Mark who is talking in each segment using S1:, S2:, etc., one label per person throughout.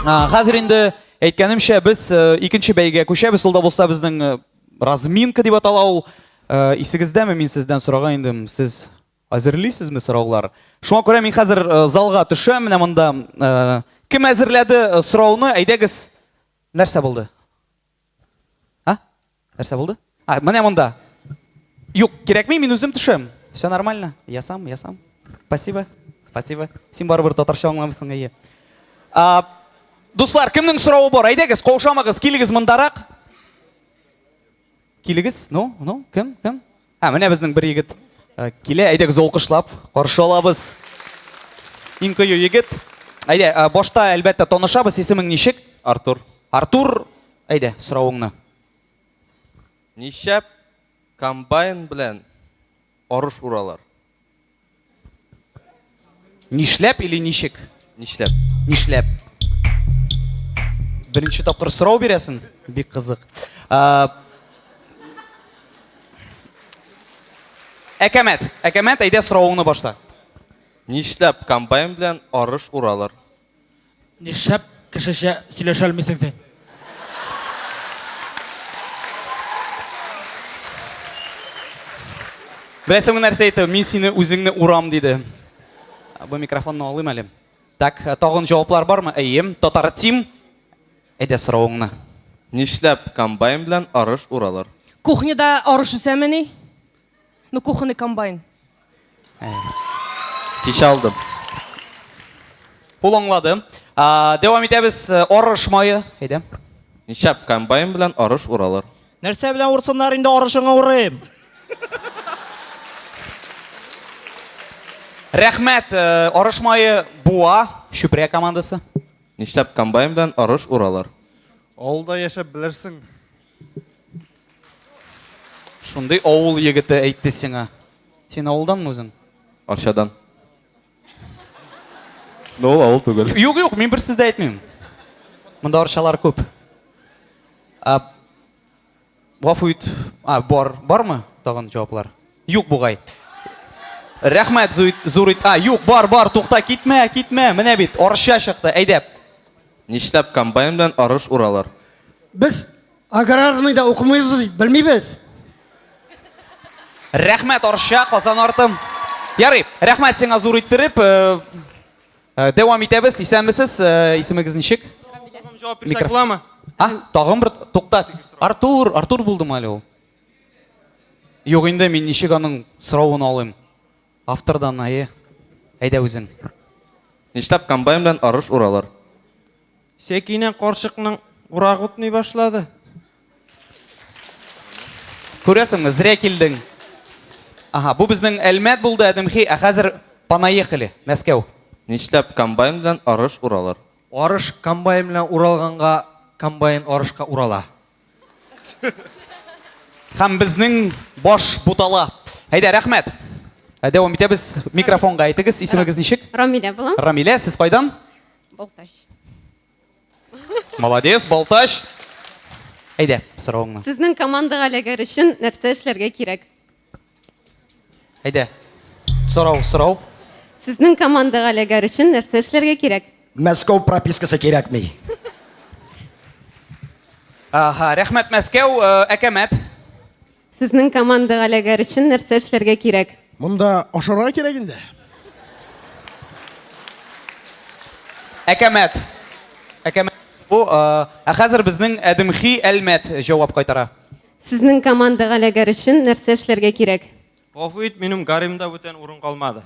S1: Хәзер инде әйткәнемчә, без икенче бәйгегә күчәбез. Ул да булса безнең разминка дип атала ул. Исегездәме, мин сездән сораган идем, сез әзерлисезме сораулар? Шуңа күрә мин хәзер залга төшәм, менә монда кем әзерләде сорауны, әйдәгез, нәрсә булды? А? Нәрсә булды? А, менә монда. Юк, кирәкми, мин үзем төшәм. Все нормально. Я сам, я сам. Спасибо. Спасибо. Син барыбер татарча аңламыйсың, әйе. А, дуслар, кемнең соравы бар? Әйдәгез, каушамагыз, килегез мондарак. Килегез, ну, ну, кем, кем? Ә, менә безнең бер егет э, килә. Әйдәгез, алкышлап каршы алабыз. Иң кыю егет. Әйдә, э, башта әлбәттә танышабыз. Исемең ничек?
S2: Артур.
S1: Артур, әйдә, соравыңны.
S2: Нишләп комбайн белән арыш уралар?
S1: Нишләп или ничек?
S2: Нишләп?
S1: Нишләп? Беренче тапкыр сорау бирәсең? Бик кызык. Әкәмәт, әкәмәт, әйдә соравыңны башла.
S2: Нишләп комбайн белән арыш уралар?
S3: Нишләп кешечә сөйләшә алмыйсың син?
S1: Беләсеңме нәрсә әйтте? Мин сине үзеңне урам диде. Бу микрофонны алыйм әле. Так, э, тагын җаваплар бармы? Әйе, Татар Тим. Әйдә соравыңны.
S2: Нишләп комбайн белән арыш уралар?
S4: Кухняда арыш үсәмени? Ну, кухонный комбайн.
S2: Кичә алдым.
S1: Ул аңлады. Дәвам итәбез. Э, арыш мае. Әйдә.
S2: Нишләп комбайн белән арыш уралар?
S3: Нәрсә белән урсыннар инде арышыңа урыйм.
S1: Рәхмәт, э, арыш мае Буа, Чүпрә командасы.
S2: Нишләп комбайн белән арыш уралар?
S5: Авылда яшәп белерсең.
S1: Шундый авыл егете әйтте сиңа. Син авылданмы үзең?
S2: Арчадан. Но ул авыл түгел.
S1: Юк, юк, мин бер сүз дә әйтмим. Монда арчалар күп. А, гафу ит. А, бар, бармы тагын җаваплар? Юк бугай. Рәхмәт, зур ит. А, юк, бар, бар, тукта, китмә, китмә. Менә бит, арча чыкты. Әйдә.
S2: Нишләп комбайн белән арыш уралар?
S6: Без аграрныйда укымыйбыз бит, белмибез.
S1: Рәхмәт, Арча, Казан арты. Ярый, рәхмәт сиңа зур иттереп. Э, э, дәвам итәбез. Исәнмесез, э, исемегез ничек?
S7: Җавап бирсәк буламы?
S1: А, тагын бер тукта. Артур, Артур булдымы әле ул? Юк инде, мин ничек аның соравын алыйм? Автордан, әйе. Әйдә үзең.
S2: Нишләп комбайн белән арыш уралар?
S7: Сәкинә карчыкның урагы үтми башлады.
S1: Күрәсеңме, зря килдең. Ага, бу безнең Әлмәт булды, Әдемхи, ә хәзер понаехали, Мәскәү.
S2: Нишләп комбайн белән арыш уралар?
S8: Арыш комбайн белән уралганга комбайн арышка урала.
S1: Һәм безнең баш бутала. Әйдә, рәхмәт. Ә, дәвам итәбез. Микрофонга әйтегез, исемегез ничек?
S9: Рамилә була.
S1: Рамилә, сез кайдан?
S9: Балтач.
S1: Молодец, Балтач. Әйдә, соравыңны.
S9: Сезнең командага эләгер өчен нәрсә эшләргә кирәк?
S1: Әйдә. Сорау, сорау.
S9: Сезнең командага эләгер өчен нәрсә эшләргә кирәк?
S10: Мәскәү пропискасы кирәкми.
S1: Ага, рәхмәт Мәскәү, э, әкәмәт.
S9: Сезнең командага эләгер өчен нәрсә эшләргә кирәк?
S5: Монда ашарга кирәк инде.
S1: Әкәмәт. Әкәмәт. Бу, э, ә хәзер безнең Әдемхи Әлмәт җавап кайтара.
S9: Сезнең командага эләгер өчен нәрсә эшләргә кирәк?
S7: Гафу ит, минем гаремда бүтән урын калмады.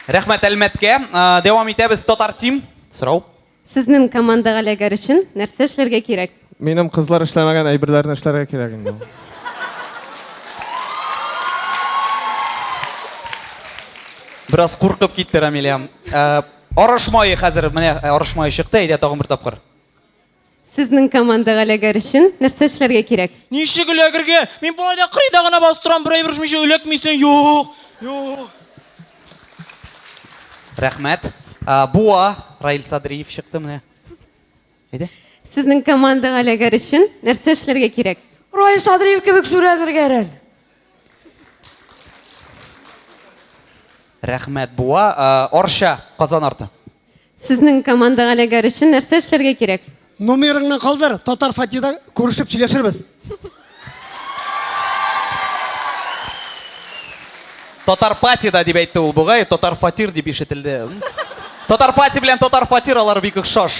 S1: Рәхмәт Әлмәткә. Дәвам итәбез. Татар Тим. Сорау.
S9: Сезнең командага эләгер өчен нәрсә эшләргә кирәк?
S5: Минем кызлар эшләмәгән әйберләрне эшләргә кирәк инде.
S1: Бераз куркып китте Рамилә. Арыш мае хәзер, менә арыш мае чыкты, әйдә тагын бер тапкыр.
S9: Сезнең командага эләгер өчен нәрсә эшләргә кирәк?
S3: Ничек эләгергә? Мин болай да кырыйда гына басып торам, бер әйбер эшләмичә эләкмисең. Юк, юк.
S1: Рәхмәт. Буа, Раил Садриев чыкты менә. Әйдә.
S9: Сезнең командага эләгер өчен нәрсә эшләргә кирәк?
S6: Раил Садриев кебек сүрәнергә әрән.
S1: Рәхмәт, Буа. Арча, Казан арты.
S9: Сезнең командага эләгер өчен нәрсә эшләргә кирәк?
S6: Номерыңны калдыр, Татар Фатида күрешеп сөйләшербез.
S1: Татар патида дип әйтте ул бугай, татар фатир дип ишетелде. Татар пати белән татар фатир алар бик охшаш.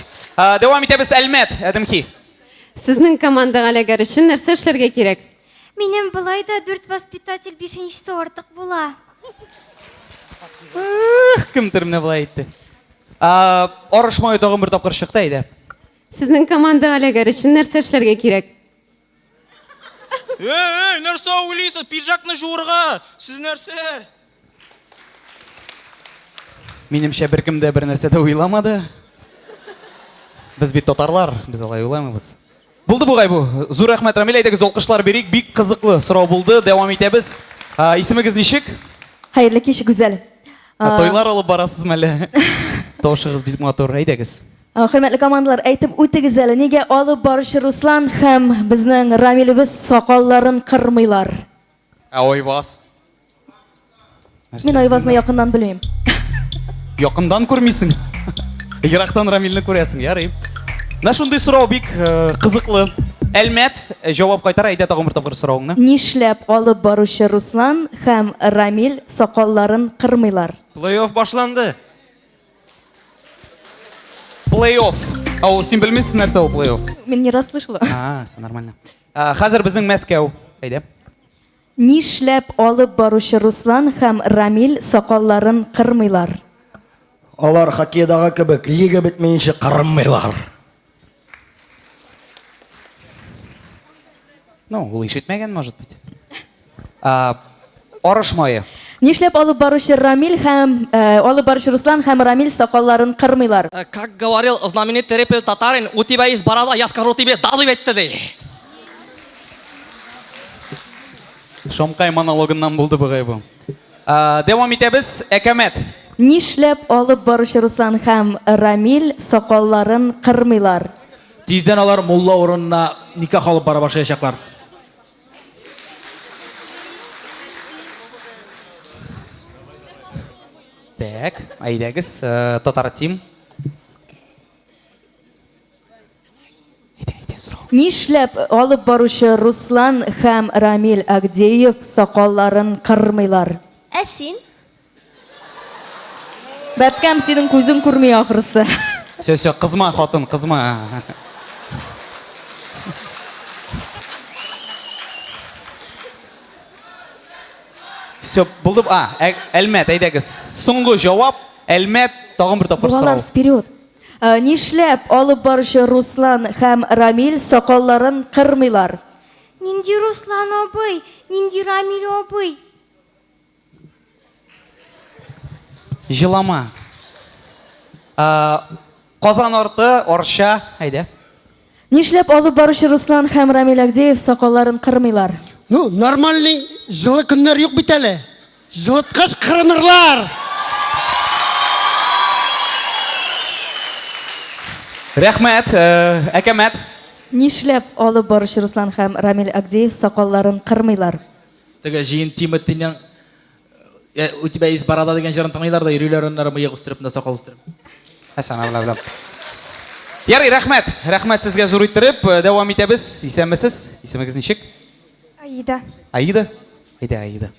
S1: Дәвам итәбез Әлмәт, Әдемхи.
S9: Сезнең командага эләгер өчен нәрсә эшләргә кирәк?
S11: Минем болай да дүрт воспитатель бишенчесе артык була.
S1: Кемдер менә болай әйтте. Арыш мае тагын бер тапкыр чыкты, әйдә.
S9: Сезнең командага эләгер өчен нәрсә эшләргә кирәк?
S3: Эй, эй, нәрсә уйлыйсыз? Пиджакны жуырга. Сез нәрсә?
S1: Минемчә, беркем дә бер нәрсә дә уйламады. Без бит татарлар, без алай уйламыйбыз. Булды бугай бу. Зур рәхмәт, Рамил. Әйдәгез, алкышлар бирик. Бик кызыклы сорау булды. Дәвам итәбез. Исемегез ничек?
S12: Хәерле кич, Гүзәл.
S1: Туйлар алып барасызмы әллә? Тавышыгыз бик матур. Әйдәгез.
S12: Хөрмәтле командалар, әйтеп үтегез әле, нигә алып баручы Руслан һәм безнең Рамилебез сакалларын кырмыйлар?
S1: Ә Айваз?
S12: Мин Айвазны якыннан белмим.
S1: Якыннан күрмисең. Ерактан Рамилне күрәсең, ярый. Менә шундый сорау бик э, кызыклы. Әлмәт э, җавап кайтара, әйдә тагын бер тапкыр соравыңны.
S12: Нишләп алып баручы Руслан һәм Рамил сакалларын кырмыйлар?
S7: Плей-офф башланды.
S1: Плей-офф. Ә ул син белмисең нәрсә ул плей-офф?
S12: Мин не расслышала.
S1: А, все нормально. Ә, хәзер безнең Мәскәү. Әйдә.
S12: Нишләп алып баручы Руслан һәм Рамил сакалларын кырмыйлар?
S10: Алар хоккейдагы кебек лига бетмәенчә кырынмыйлар.
S1: Ну, ул ишетмәгән, может быть. А, арыш мае.
S12: Нишләп алып баручы Рамил һәм э, алып баручы Руслан һәм Рамил сакалларын кырмыйлар?
S3: Э, как говорил знаменитый рэпер Татарин, у тебя есть борода, я скажу тебе да дип әйтте ди.
S1: Шомкай монологыннан булды бугай бу. А, дәвам итәбез. Әкәмәт.
S12: Нишләп алып баручы Руслан һәм Рамил сакалларын кырмыйлар?
S13: Тиздән алар мулла урынына никах алып бара башлаячаклар.
S1: Так, әйдәгез, э, Татар Тим.
S12: Нишләп алып баручы Руслан һәм Рамил Агдеев сакалларын кырмыйлар?
S11: Ә син?
S12: Бәбкәм, синең күзең күрми ахрысы.
S1: Все, все, кызма, хатын, кызма. Все, булды. А, Әлмәт, әйдәгез. Соңгы җавап, Әлмәт, тагын бер тапкыр
S12: Балалар,
S1: сорау.
S12: вперед. Э, Нишләп алып баручы Руслан һәм Рамил сакалларын кырмыйлар?
S11: Нинди Руслан абый, нинди Рамил абый?
S1: Җылама. Казан арты, Арча, әйдә.
S12: Нишләп алып баручы Руслан һәм Рамил Агдеев сакалларын кырмыйлар?
S6: Ну, нормальный җылы көннәр юк бит әле. Җылыткач кырынырлар.
S1: Рәхмәт, әкәмәт.
S12: Нишләп алып баручы Руслан һәм Рамил Агдеев сакалларын кырмыйлар?
S13: Теге җыен Тимотиның э, У тебя есть борода дигән җырын тыңлыйлар да йөриләр аннары мыек үстереп, менә сакал үстереп.
S1: Әшән, абла, абла. Ярый, рәхмәт. Рәхмәт сезгә зур иттереп. Э, дәвам итәбез. Исәнмесез. Исемегез ничек?
S11: Аида.
S1: Аида? Әйдә, Аида.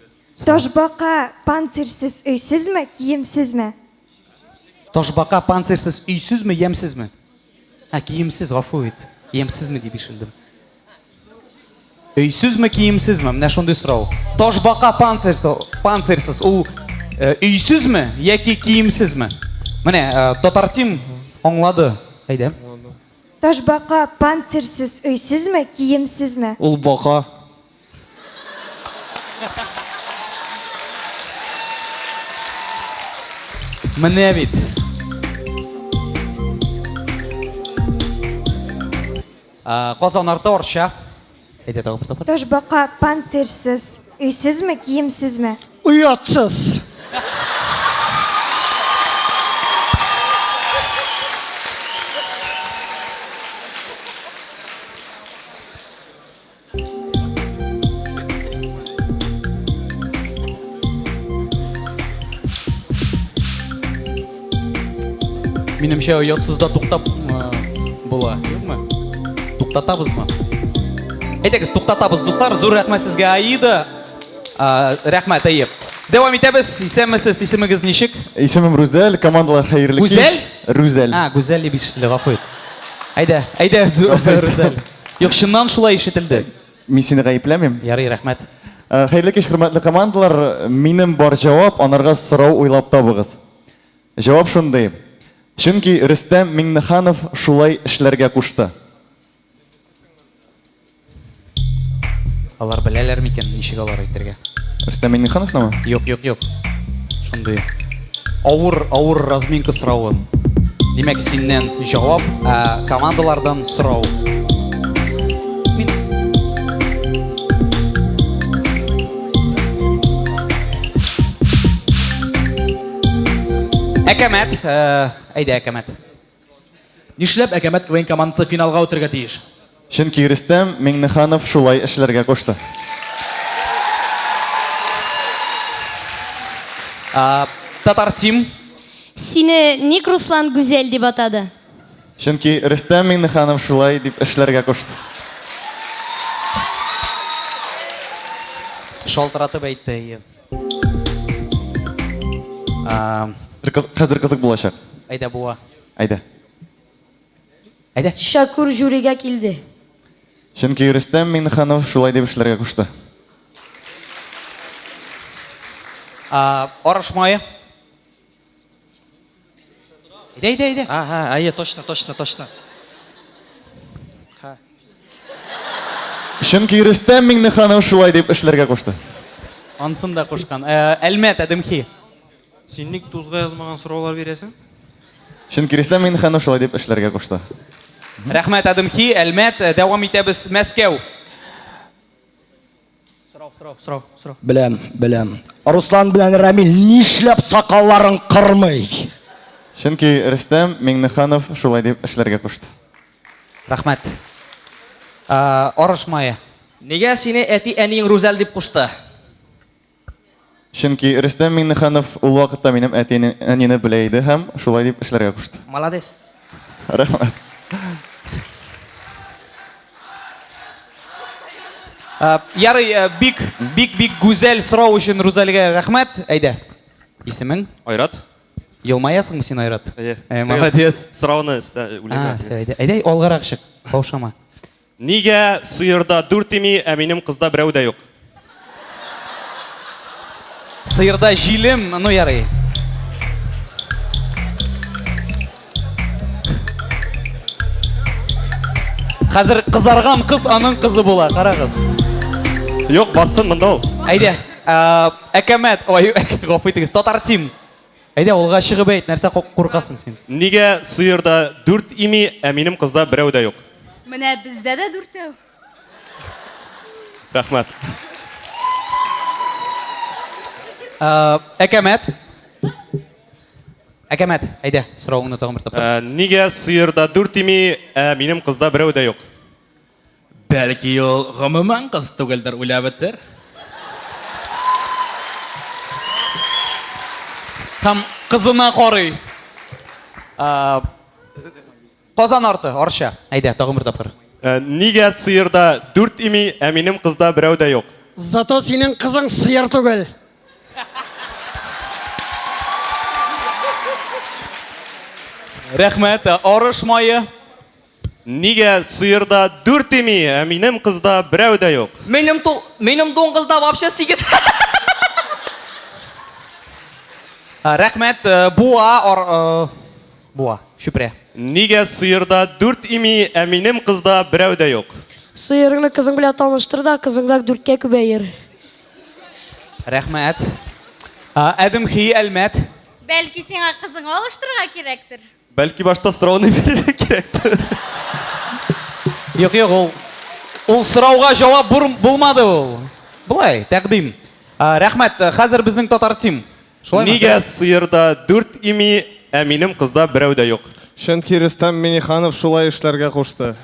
S11: Ташбака панцирьсез өйсезме, киемсезме?
S1: Ташбака панцирьсез өйсезме, ямьсезме? Ә, киемсез, гафу ит. Ямьсезме дип ишелдем. Өйсезме, киемсезме? Менә шундый сорау. Ташбака панцирьсыз, панцирьсыз ул э, өйсезме яки киемсезме? Менә э, Татар Тим аңлады. Әйдә.
S11: Ташбака панцирьсез өйсезме, киемсезме?
S5: Ул бака.
S1: Менә бит. Казан арты Арча. Әйдә тагын бер тапкыр.
S11: Ташбака панцирьсез өйсезме, киемсезме?
S6: Оятсыз.
S1: Минемчә, оятсызда туктап була, юкмы? Туктатабызмы? Әйдәгез, туктатабыз, дуслар. Зур рәхмәт сезгә, Аида. Рәхмәт, әйе. Дәвам итәбез. Исәнмесез, исемегез ничек?
S5: Исемем Рүзәл, командалар хәерле кич.
S1: Гүзәл?
S5: Рүзәл.
S1: А, Гүзәл дип ишетелде, гафу ит. Әйдә, әйдә, Рүзәл. Юк, чыннан шулай ишетелде.
S5: Мин сине гаепләмим.
S1: Ярый, рәхмәт.
S5: Хәерле кич, хөрмәтле командалар. Минем бар җавап, анарга сорау уйлап табыгыз. Җавап шундый. Чөнки Рөстәм Миңнеханов шулай эшләргә кушты.
S1: Алар беләләр микән, ничек алар әйтергә?
S5: Рөстәм Миңнехановнымы?
S1: Юк, юк, юк. Шундый авыр, авыр разминка соравы. Димәк, синнән җавап, ә командалардан сорау. Мин Әкәмәт, э, әйдә әкәмәт.
S13: Нишләп Әкәмәт КВН командасы финалга үтергә тиеш?
S5: Чөнки Рөстәм Миңнеханов шулай эшләргә кушты.
S1: Татар Тим.
S11: Сине ник Руслан Гүзәл дип атады?
S5: Чөнки Рөстәм Миңнеханов шулай дип эшләргә кушты.
S1: Шалтыратып әйтте, әйе.
S5: Хәзер кызык булачак.
S1: Әйдә, буа.
S5: Әйдә.
S1: Әйдә.
S11: Шәкүр жюрига килде.
S5: Чөнки Рөстәм Миңнеханов шулай дип эшләргә кушты.
S1: Арыш мае. Әйдә, әйдә, әйдә.
S3: Ага, әйе, точно, точно, точно.
S5: Чөнки Рөстәм Миңнеханов шулай дип эшләргә кушты.
S1: Ансын да кушкан. Э, Әлмәт, Әдемхи.
S7: Син ник тузга язмаган сораулар бирәсең?
S5: Чөнки Рөстәм Миңнеханов шулай дип эшләргә кушты.
S1: Рәхмәт, Әдемхи, Әлмәт. Э, дәвам итәбез. Мәскәү.
S3: Сорау, сорау, сорау, сорау.
S10: Беләм, беләм. Руслан белән Рамил нишләп сакалларын кырмый?
S5: Чөнки Рөстәм Миңнеханов шулай дип эшләргә кушты.
S1: Рәхмәт. Арыш мае.
S13: Нигә сине әти-әниең Рүзәл дип кушты?
S5: Чөнки Рөстәм Миңнеханов ул вакытта минем әти-әнине белә иде һәм шулай дип эшләргә кушты.
S13: Молодец.
S5: Рәхмәт.
S1: Ярый, бик, бик, бик гүзәл сорау өчен Рүзәлгә рәхмәт. Әйдә. Исемең?
S2: Айрат.
S1: Елмаясыңмы син, Айрат?
S2: Әйе.
S1: Э, молодец.
S2: Сорауны өстә
S1: А, всё, әйдә, әйдә, алгарак чык. Каушама.
S2: Нигә сыерда дүрт ими, ә минем кызда берәү дә юк?
S1: Сыерда җилем, ну ярый. Хәзер кызарган кыз аның кызы була, карагыз.
S2: Юк, бассын монда ул.
S1: Әйдә, әкәмәт, ой, гафу итегез, Татар Тим. Әйдә, алга чыгып әйт, нәрсә куркасың син?
S2: Нигә сыерда дүрт ими, ә минем кызда берәү дә юк?
S11: Менә бездә дә дүртәү.
S2: Рәхмәт.
S1: Әкәмәт. Әкәмәт, әйдә, соравыңны тагын бер тапкыр.
S2: Нигә сыерда дүрт ими, ә минем кызда берәү дә юк?
S13: Бәлки ул гомумән кыз түгелдер, уйлап бетер.
S1: Һәм кызына карый. Казан арты, Арча. Әйдә, тагын бер тапкыр.
S2: Нигә сыерда дүрт ими, ә минем кызда берәү дә юк?
S6: Зато синең кызың сыер түгел.
S1: Рәхмәт. Арыш мае.
S2: Нигә сыерда дүрт ими, ә минем кызда берәү дә юк?
S13: Минем ту, минем дуңгызда вообще сигез.
S1: Рәхмәт, Буа, ар, Буа, Чүпрә.
S2: Нигә сыерда дүрт ими, ә минем кызда берәү дә юк?
S11: Сыерыңны кызың белән таныштыр да, кызыңда дүрткә күбәер.
S1: Рәхмәт. Әдемхи, Әлмәт.
S11: Бәлки сиңа кызыңа алыштырырга кирәктер?
S2: Бәлки башта сорауны бирергә кирәктер.
S1: Юк, юк, ул ул сорауга җавап булмады ул. Болай, тәкъдим. Рәхмәт. Хәзер безнең Татар Тим. Шулаймы?
S2: Нигә сыерда дүрт ими, ә минем кызда берәү дә юк?
S5: Чөнки Рөстәм Миңнеханов шулай эшләргә кушты.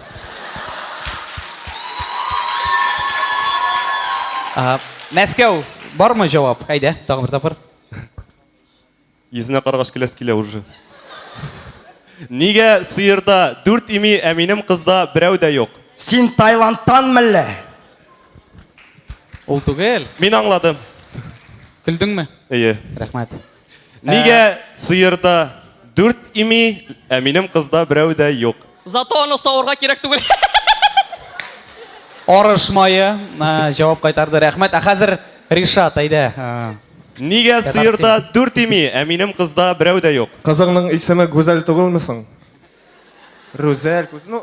S1: Мәскәү, бармы җавап? Әйдә, тагын бер тапкыр.
S2: Йөзенә карагач көләсе килә уже. Нигә сыерда дүрт ими, ә минем кызда берәү дә юк?
S10: Син Таиландтан мәллә?
S1: Ул түгел.
S2: Мин аңладым.
S1: Көлдеңме?
S2: Әйе.
S1: Рәхмәт.
S2: Нигә сыерда дүрт ими, ә минем кызда берәү дә юк?
S3: Зато аны савырга кирәк түгел.
S1: Арыш мае җавап кайтарды. Рәхмәт. Ә хәзер Ришат, әйдә.
S2: Нигә сыерда дүрт ими, ә минем кызда берәү дә юк?
S14: Кызыңның исеме Гүзәл түгелме соң? Рүзәл, Гүз- ну,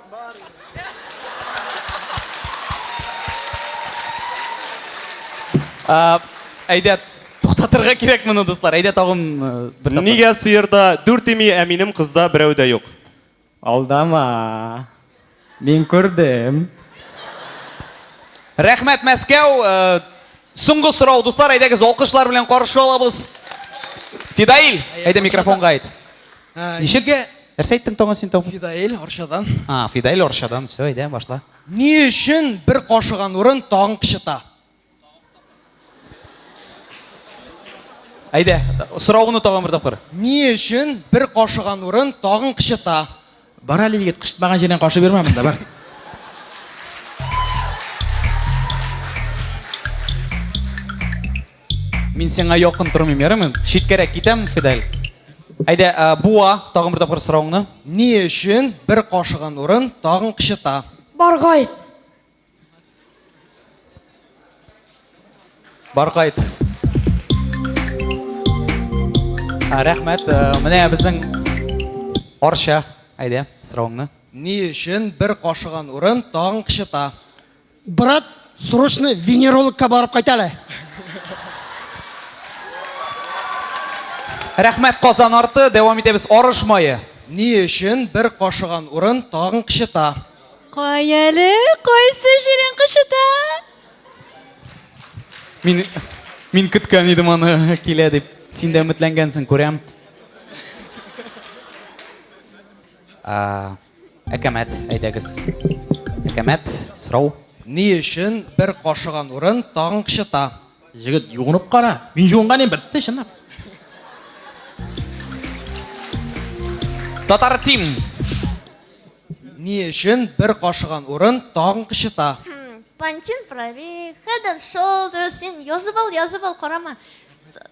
S1: Әйдә, туктатырга кирәк моны, дуслар. Әйдә тагын бер тапкыр.
S2: Нигә сыерда дүрт ими, ә минем кызда берәү дә юк?
S15: Алдама. Мин күрдем.
S1: Рәхмәт, Мәскәү. Э, соңгы сорау, дуслар, әйдәгез, алкышлар белән каршы алабыз. Фидаил, әйдә микрофонга әйт.
S16: Э,
S1: Ничек? Нәрсә әйттең тагын син тагын?
S16: Фидаил Арчадан.
S1: А, Фидаил Арчадан. Все, әйдә, башла.
S16: Ни өчен бер кашыган урын тагын кычыта?
S1: Әйдә, сорауны тагын бер тапкыр.
S16: Ни өчен бер кашыган урын тагын кычыта?
S13: Бар әле, егет, кычытмаган җирдән кашып йөрмә монда, бар.
S1: Мин сиңа якын тормыйм, ярыймы? Читкәрәк китәм, Фидаил. Әйдә, э, буа, тагын бер тапкыр сорауыңны.
S16: Ни өчен бер кашыган урын тагын кычыта?
S11: Баргай.
S1: Бар кайт. Рәхмәт. Э, менә безнең Арча. Әйдә, сорауыңны.
S16: Ни өчен бер кашыган урын тагын кычыта?
S6: Брат, срочно венерологка барып кайт әле.
S1: Рәхмәт, Казан арты. Дәвам итәбез. Арыш мае.
S16: Ни өчен бер кашыган урын тагын кычыта?
S11: Кай әле, кайсы җирең кычыта?
S1: Мин мин көткән идем аны килә дип. Син дә өметләнгәнсең, күрәм. Әкәмәт, әйдәгез. Әкәмәт, сорау.
S16: Ни өчен бер кашыган урын тагын кычыта?
S13: Җегет, юынып кара. Мин юынган идем, бетте, чынлап.
S1: Татар тим.
S16: Ни өчен бер кашыган урын тагын кычыта?
S11: Пантин правее, Head and Shoulders, син язып ал, язып ал, карама.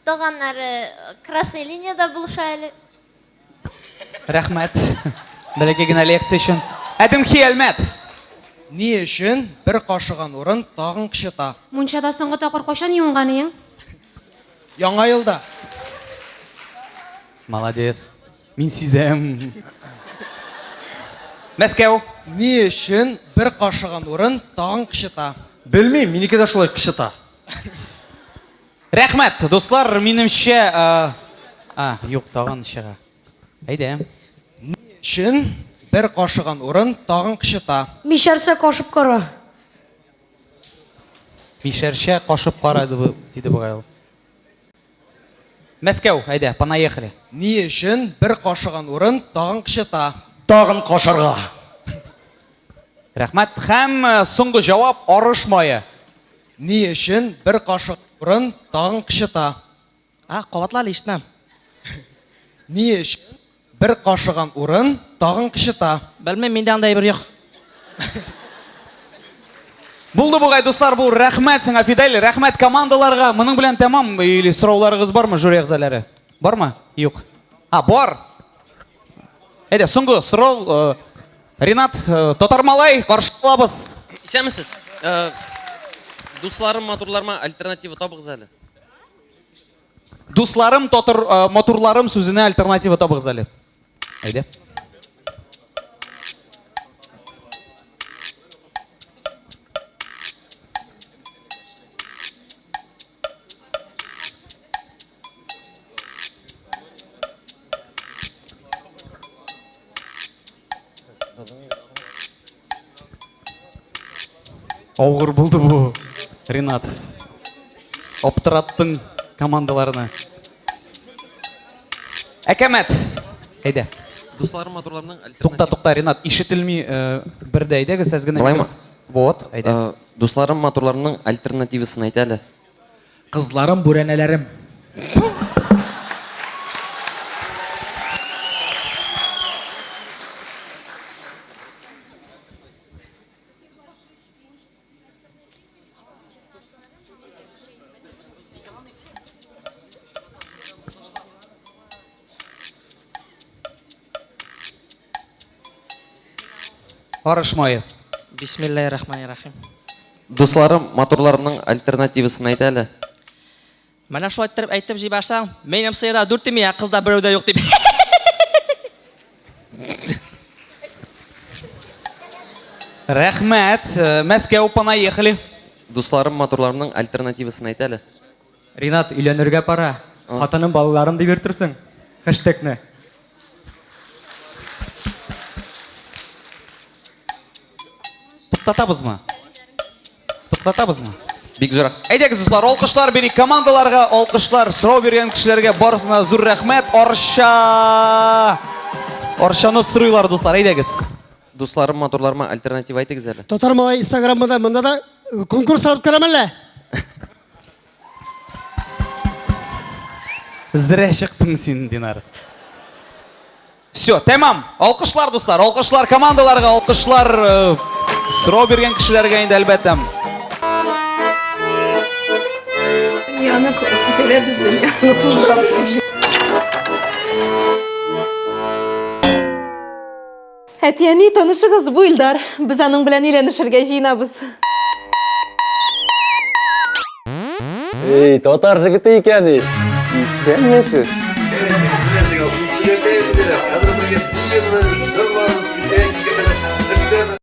S11: Таганнары красный линиядә булыша әле.
S1: Рәхмәт. Бәләкәй генә лекция өчен. Әдемхи Әлмәт.
S16: Ни өчен бер кашыган урын тагын кычыта?
S9: Мунчада соңгы тапкыр кайчан юынган иең?
S16: Яңа елда.
S1: Молодец. Мин сизәм. Мәскәү.
S16: Ни өчен бер кашыган урын тагын кычыта?
S8: Белмим, минеке дә шулай кычыта.
S1: Рәхмәт, дуслар, минемчә, а, юк, тагын чыга. Әйдә.
S16: Ни өчен бер кашыган урын тагын кычыта?
S11: Мишәрчә кашып кара.
S1: Мишәрчә кашып кара, диде бугай ул. Мәскәү, әйдә, понаехали.
S16: Ни өчен бер кашыган урын тагын кычыта?
S10: Тагын кашырга.
S1: Рәхмәт. Һәм э, соңгы җавап арыш мае.
S16: Ни өчен бер кашык урын тагын кычыта?
S3: А, кабатла әле, ишетмәм.
S16: Ни өчен бер кашыган урын тагын кычыта?
S3: Белмим, миндә андай әйбер юк.
S1: Булды бугай, дуслар, бу рәхмәт сиңа, Фидель, рәхмәт командаларга. Моның белән тәмам. Или сорауларыгыз бармы, жюри әгъзалары? Бармы? Юк. А, бар. Әйдә, соңгы сорау. Э, Ринат, э, татар малай, каршы алабыз.
S17: Исәнмесез. Э, дусларым, матурларыма альтернатива табыгыз әле.
S1: Дусларым, татар, матурларым сүзенә альтернатива табыгыз әле. Әйдә. Авыр булды бу, Ринат. Аптыраттың командаларны. Әкәмәт. Әйдә.
S17: Дусларым, матурларымның альтернатива.
S1: Тукта, тукта, Ринат, ишетелми э, бер дә әйдәгез, әз генә.
S17: Болаймы?
S1: Вот, әйдә.
S17: Э, дусларым, матурларымның альтернативасын әйт әле.
S13: Кызларым, бүрәнәләрем.
S1: Арыш мае.
S3: Бисмиллаһир-рахманир-рахим.
S17: Дусларым, матурларымның альтернативасын әйт әле.
S3: Менә шулай иттереп әйтеп җибәрсәң, минем сыерда дүрт ими, ә кызда берәү дә юк дип.
S1: Рәхмәт. Мәскәү, понаехали.
S17: Дусларым, матурларымның альтернативасын әйт әле.
S15: Ринат, өйләнергә пора. Хатыным, балаларым дип йөртерсең. Хэштегны.
S1: Туктатабызмы? Туктатабызмы?
S17: Бик зур.
S1: Әйдәгез, дуслар, алкышлар бирик командаларга, алкышлар сорау биргән кешеләргә барысына зур рәхмәт. Арча! Арчаны сорыйлар, дуслар, әйдәгез.
S17: Дусларым, матурларыма альтернатива әйтегез әле.
S6: Татар малай Инстаграмында монда да конкурслар үткәрәм әллә?
S1: Зря чыктың син, Динар. Все, тәмам. Алкышлар, дуслар, алкышлар командаларга, алкышлар э, сорау биргән кешеләргә инде әлбәттә.
S9: Дөньяны күтәрәбез, дөньяны туздырабыз.
S12: Әти-әни, танышыгыз, бу Илдар. Без аның белән өйләнешергә җыенабыз.
S10: Эй, татар җегете икән ич. Исәнмесез.